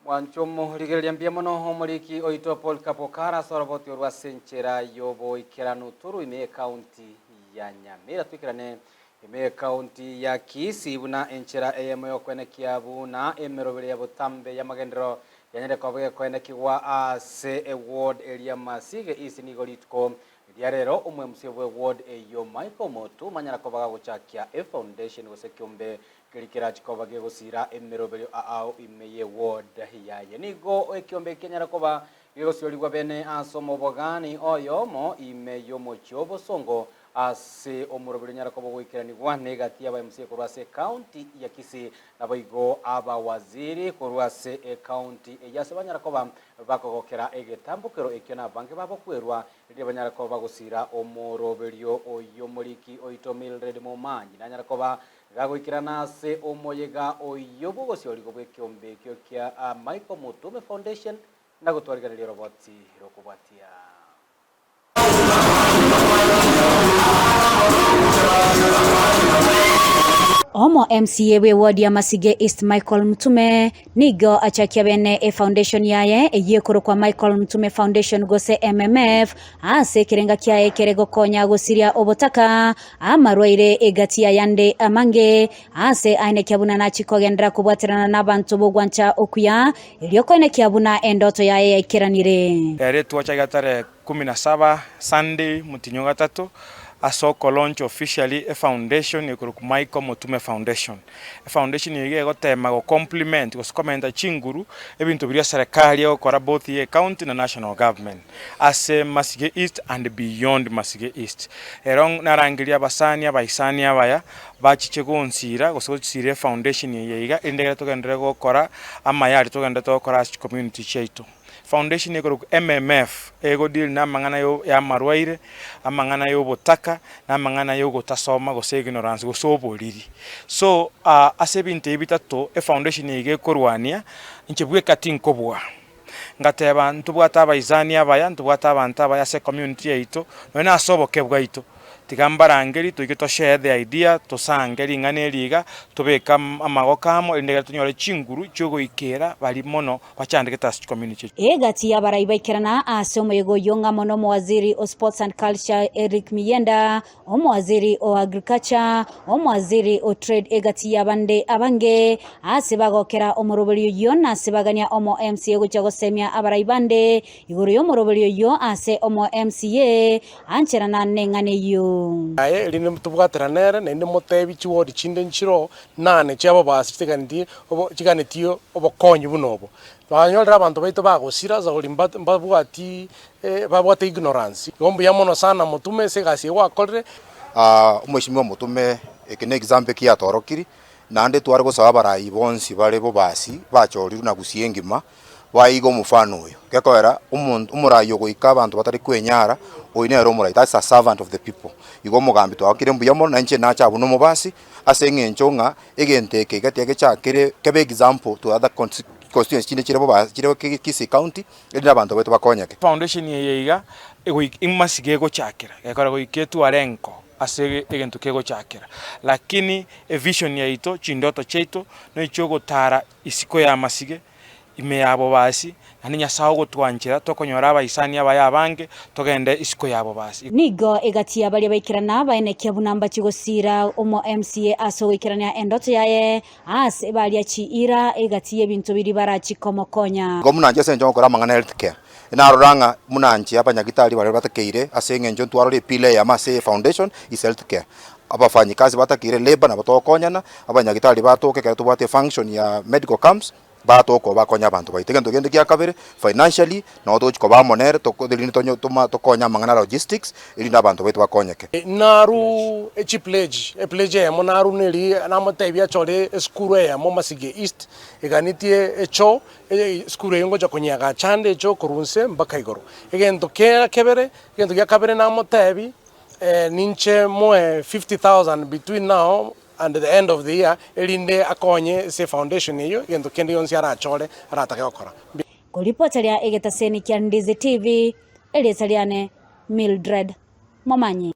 Mwanche omorigereria mbuya mono omoriki oito Polycarp Okara ase oroboti orwo ase enchera y'oboikeranu turu ime y'ecounty ya Nyamira. Toikerane ime y'ecounty ya Kisii buna enchera eyemo y'okoenekia buna emeroberi ya botambe y'amagenderero yanyare koba gekoenekigwa ase eward eria Masige East nigo rituko ria rero omwemc bw'eward eyio Michael Mutuma anyara koba gagochakia efoundation gose ekiombe Keria kerache koba gegosiira emeroberio ao ime ye ward yaye. Nigo ekiombe eki kianyare koba gegosiorigwa bene ase omobogani oyomo ime y'omochie o Bosongo ase omoroberio onyare koba ogoikeranigwa negati y'aba MCA korwa ase ecounty ya Kisii naboigo abawaziri korwa ase ecounty eyio ase banyara koba bakogokera egetambokero ekio nabange babokwerwa riria banyare koba bagosiira omoroberio oyio Omoriki oito Mildred Momanyi nanyare koba Gagoikerana ase omoyega oyio bw'ogosiorigwa bw'ekeombe ekio kia Michael Mutume Foundation na gotwarigereria oroboti rokobwatia. Omo MCA bwe ward ya Masige East Michael Mutume nigo achakia bene efoundation yaye eyio ekorokwa Michael Mutume Foundation gose MMF ase ekerenga kiaye kere gokonya gosiria obotaka Amarwaire egati y'ayande amange, aase aenekia buna nachie kogenderera kobwaterana nabanto b'ogwancha okuya, erio koenekia buna endoto yaye yaikeranire. Ere twachakia tarehe kumi na saba, Sunday, motienyi o gatato, ase oko launch officially e foundation ekorokwa Michael Motume Foundation. E foundation eye iga egotema go complement gose komenta chinguru ebinto biria eserekari egokora both ye ecounty na national government ase Masige East and beyond Masige East. Ero narangerie abasani abaisani abaya bachiche gonsira gose gosira e foundation eye iga erinde ekero togenderere gokora amaya aria togendererete gokora ase chicommunity chiaito. Foundation ekorokwa MMF ego deal na amang'ana ya amarwaire, amang'ana ya obotaka, na amang'ana ya ogotasoma gose ignorance gose oboriri. So ase ebinto ebi bitato efoundation eye iga ekorwania, inche bweka tinkobua. Ngateba ntobwate abaisani abaya, ntobwate abanto abaya ase ecommunity yaito, nonye na ase oboke bwaito. Tiga mbarangeri toike to share the idea, tosange ring'ana eri iga, tobeke amagoko amo erinde ekero tonyore chinguru chiogoikera baria mono bachandegete ase chicommunity echi. Egati y'abarai baikerana ase omoyega oyio ng'amo nomowaziri o Sports and Culture Eric Miyienda, omowaziri o Agriculture, omowaziri o Trade egati y'abande abange ase bagokera omoroberi oyio na ase bagania omo MCA gochia gosemia abarai bande Igoro y'omoroberio oyio ase omo MCA, ancherana neng'ana eyio. Aye erinde tobwaterane nere, naende motebi chiwodi chinde nchiroo nane chi'ababasi chiteganeti obo chiganetie obokonyi buna obo. Twanyorire abanto baito bagosira ase mbabwati babwate ignorance. Igo mbuya mono sana motume ase egasi eye gwakorire. Omweshimiwa Motume, eke ne example ekiatorokirie, naende tware gosaba abarai bonsi bare bobasi bachorirwe na gusii engima, Baiga omofano oyo, gekoera omonto omorai ogoika abanto batari kwenyara, oyo nere omorai, that's a servant of the people. Igo omogambi twagokire mbuya mono, na inche nache abwo nomobasi, ase eng'encho ng'a egento eke iga tiga gechakire kebe example to other constituency chinde chire boba chire Kisii county, erinde abanto baito bakonyeke. Foundation eye iga, egoika imasiga egochakera, gekora goika etware enko ase egento kegochakera. Lakini evision yaito, chindoto chiaito, nechiogotara isiko y'amasige, ime y'abobasi, naende Nyasae ogotwanchera tokonyora abaisani abaye abange, togende isiko y'abobasi. Nigo egati ya baria baikerana baenekia buna mbachie gosiira omo MCA ase ogoikerania endoto yaye ase baria chiira egati y'ebinto biria barachie komokonya. Igo buna inche ase engencho ngokora amang'ana health care, narora ng'a buna inche abanyagitari baria batakeire ase eng'encho ntwarore epillar eyemo ase efoundation is health care. Abafanyikazi batakeire labour nabo togokonyana, abanyagitari batoke ekero tobwate efunction ya medical camps, batoka bakonye abanto baito. Egento kende kia kabere, financially, nabo togochi koba amo nere toko erinde tonyo toma tokonye amang'ana a logistics, erinde abanto baito bakonyeke. Naru echipledge, epledge eyemo naru neri namotebia achore esukuru eyemo Masige East, eganetie echoo, esukuru eyio ngocha konyeagacha ande echoo korwa inse mpaka igoro. Egento kia kebere, egento gia kabere namotebi, ninche moe 50,000 between now and the end of the year, erinde akonye ase efoundation eyio, egento kende gionsi arachore aratake gokora. Koripoteria egetaseni kia Ndizi TV, erieta riane Mildred Momanyi.